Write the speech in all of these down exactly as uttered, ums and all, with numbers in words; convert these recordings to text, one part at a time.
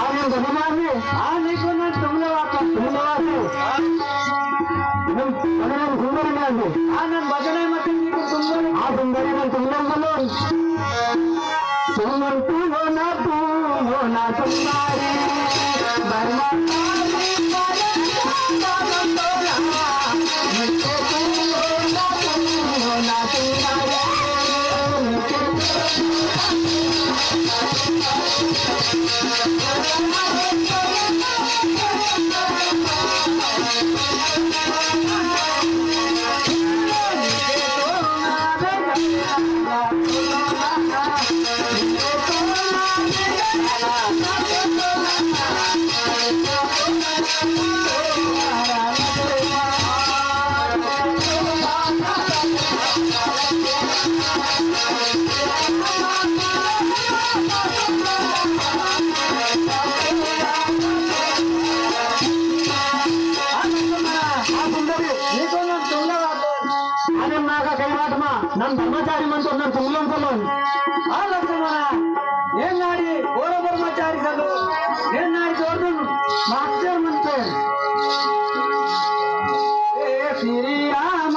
आनंद अभिमानी। आ, नीको ना तुमले वाको। तुमले वाको। नम, नम सुंदरी में आंदे। आ, नम भजन मत नीको सुंदरी। आ, सुंदरी में तुमले बोलो। तुमन तू हो ना, तू हो ना सुंदरी। बर्मा अरे माका कई बात मा, नन धर्माचारी मन तो नन तुंगलोन सलोन। आ लक्ष्मणा, ने नाड़ी ओर धर्माचारी सलो, ने नाड़ी जोरदुन मास्टर मन पे। ए श्री राम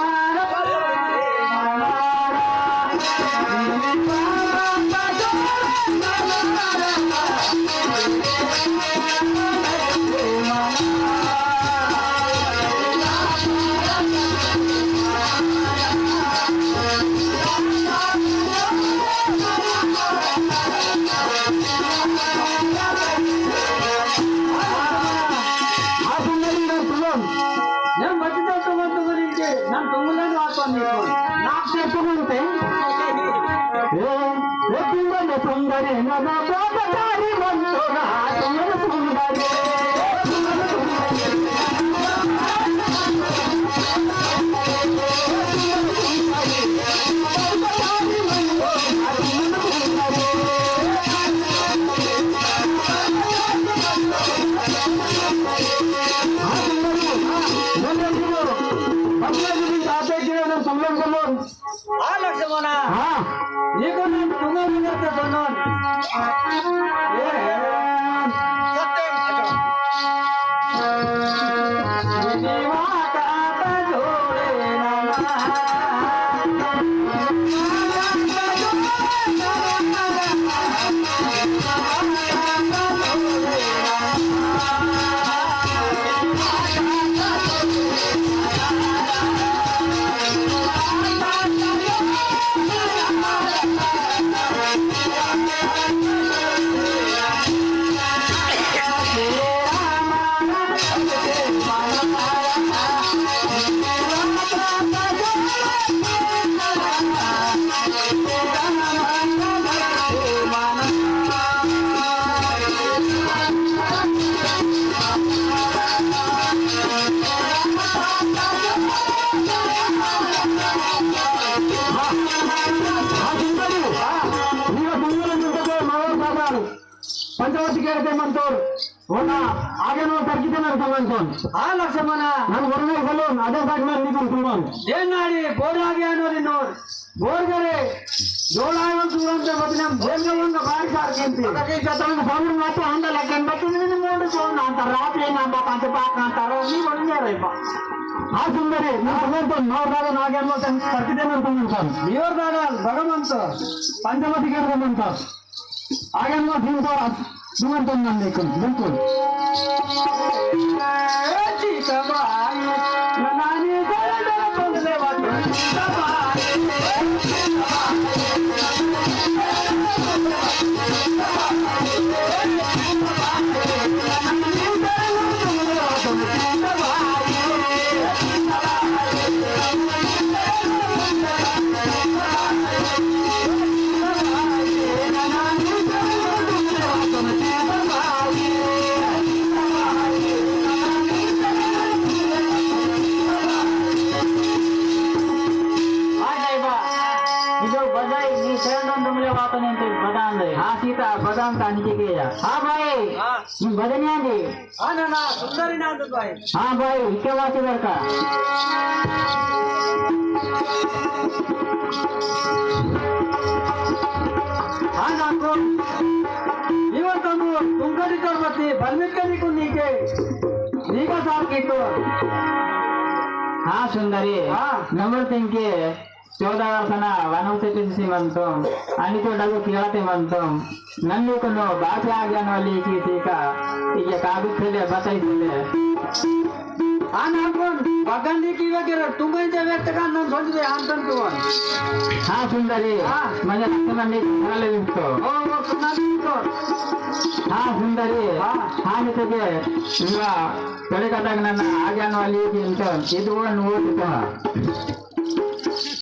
नम बच्चों तुम तुम इनके नम तुम लोग आप पर निकल। नाक से तुम उनके। ए, ए, तुम लोग सुंदरी ना, ना, बहुत सारी मन तो ना, तुम लोग सुंदरी। आ लक्ष्मणा। हाँ। ये को नाम तुम्हें भी करते सुनोन। ये है। सत्य। पंचवटी केरते मंतोर, वना आगे नो तरकीते नर संगंतोन। आ लक्ष्मणा। नन वरना सलोन, अदे साथ नन निकुन कुमन। देनाड़ी, बोर आगे आनो दिनोर। बोर करे, जोड़ावन तुरंत बदनाम, बोर के वन बाहर सार किंती। अगर के जतन सामने मातो हंदा लगन, बतन ने मोड़ को ना, अंतर रात ले ना, बात अंतर बात ना, तारो नहीं बोलने रहे बा। हाँ सुंदरी, नन संगंतोन, नौर दादा नागे नो तरकीते नर संगंतोन। योर दादा, भगवंत। पंचवटी केरते मंतोर। आगे मा दिन तो आज सुमन तो नन्ने कुन, बिल्कुल। बदनिया जी। हाँ ना ना, सुंदरी नाम तो भाई। हाँ भाई, इके वासी लड़का। हाँ ना तो, इवन तो मु तुमका दी कर बती, बलमित का दी को नीके, नीका साथ की तो। हाँ सुंदरी। हाँ। नंबर तीन के चौदह वर्षना वनवास से सीमंतम, अनि तो डगो कियाते मंतम, नन्नु को नो बात आज्ञा वाली की सीखा, ये काबू खेले बताई खेले। आन अपन बगंदी की वगैरह तुम ही जब व्यक्त का नाम सोच दे आंतन तुम। हाँ सुंदरी, हाँ। मने रक्त मंडी खा ले तो। ओ, वो सुना भी तो। हाँ सुंदरी, हाँ। हाँ, मैं तो के, हुआ, कड़े का तक ना, ना, आज्ञा वाली की इंतम, ये तो वो नोट तो।